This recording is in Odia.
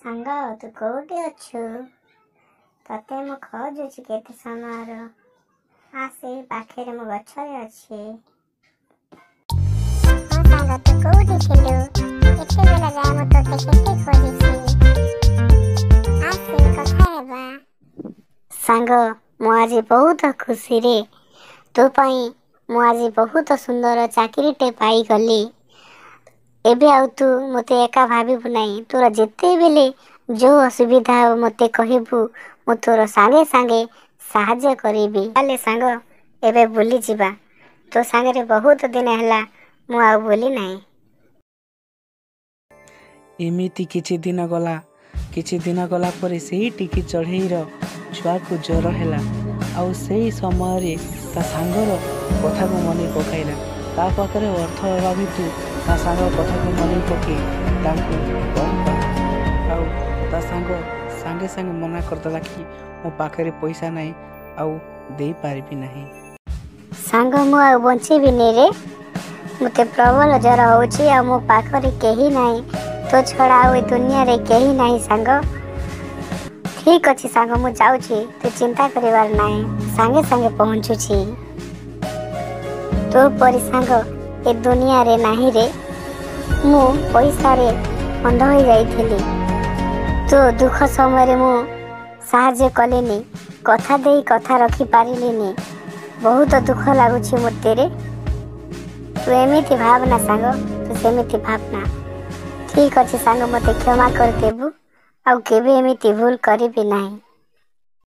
ସାଙ୍ଗ, ତୁ କୋଉଠି ଅଛୁ? ତତେ ମୁଁ ଖୋଜୁଛି କେତେ ସମୟରୁ। ଆସେ, ପାଖରେ ମୁଁ ଗଛରେ ଅଛି। ହଁ ସାଙ୍ଗ, ତୁ କୋଉଠି ଥିଲୁ? ଏତେ ବେଳ ଯାଏ ମୁଁ ତୋତେ କେତେ ଖୋଜିଛି। ଆସେ, କଥା ହେବା। ସାଙ୍ଗ, ମୁଁ ଆଜି ବହୁତ ଖୁସିରେ। ତୋ ପାଇଁ ମୁଁ ଆଜି ବହୁତ ସୁନ୍ଦର ଚାକିରିଟେ ପାଇଗଲି। ଏବେ ଆଉ ତୁ ମୋତେ ଏକା ଭାବିବୁ ନାହିଁ। ତୋର ଯେତେବେଳେ ଯେଉଁ ଅସୁବିଧା ହେବ, ମୋତେ କହିବୁ, ମୁଁ ତୋର ସାଙ୍ଗେ ସାଙ୍ଗେ ସାହାଯ୍ୟ କରିବି। ଚାଲେ ସାଙ୍ଗ, ଏବେ ବୁଲିଯିବା। ତୋ ସାଙ୍ଗରେ ବହୁତ ଦିନ ହେଲା ମୁଁ ଆଉ ବୁଲି ନାହିଁ। ଏମିତି କିଛି ଦିନ ଗଲା। କିଛି ଦିନ ଗଲା ପରେ ସେଇ ଟିକି ଚଢ଼େଇର ଛୁଆକୁ ଜ୍ୱର ହେଲା, ଆଉ ସେଇ ସମୟରେ ତା ସାଙ୍ଗର କଥାକୁ ମନେ ପକାଇଲା। ତା ପାଖରେ ଅର୍ଥ ଅଭାବ ହେତୁ ତା ସାଙ୍ଗ କଥାକୁ ମନେ ପକାଇ ତାଙ୍କୁ କଲ୍ କଲା, ଆଉ ତା ସାଙ୍ଗ ସାଙ୍ଗେ ସାଙ୍ଗେ ମନା କରିଦେଲା କି ମୋ ପାଖରେ ପଇସା ନାହିଁ ଆଉ ଦେଇପାରିବି ନାହିଁ। ସାଙ୍ଗ, ମୁଁ ଆଉ ବଞ୍ଚିବିନି ରେ। ମୋତେ ପ୍ରବଳ ଜ୍ୱର ହେଉଛି ଆଉ ମୋ ପାଖରେ କେହି ନାହିଁ। ତୋ ଛଡ଼ା ଆଉ ଏ ଦୁନିଆରେ କେହି ନାହିଁ ସାଙ୍ଗ। ଠିକ୍ ଅଛି ସାଙ୍ଗ, ମୁଁ ଯାଉଛି, ତୁ ଚିନ୍ତା କରିବାର ନାହିଁ, ସାଙ୍ଗେ ସାଙ୍ଗେ ପହଞ୍ଚୁଛି। ତୋ ପରି ସାଙ୍ଗ ଏ ଦୁନିଆରେ ନାହିଁ ରେ। ମୁଁ ପଇସାରେ ଅନ୍ଧ ହୋଇଯାଇଥିଲି। ତୋ ଦୁଃଖ ସମୟରେ ମୁଁ ସାହାଯ୍ୟ କଲିନି, କଥା ଦେଇ କଥା ରଖିପାରିଲିନି। ବହୁତ ଦୁଃଖ ଲାଗୁଛି ମୋତେ ରେ। ତୁ ଏମିତି ଭାବନା ସାଙ୍ଗ, ତୁ ସେମିତି ଭାବନା। ଠିକ୍ ଅଛି ସାଙ୍ଗ, ମୋତେ କ୍ଷମା କରିଦେବୁ, ଆଉ କେବେ ଏମିତି ଭୁଲ କରିବି ନାହିଁ।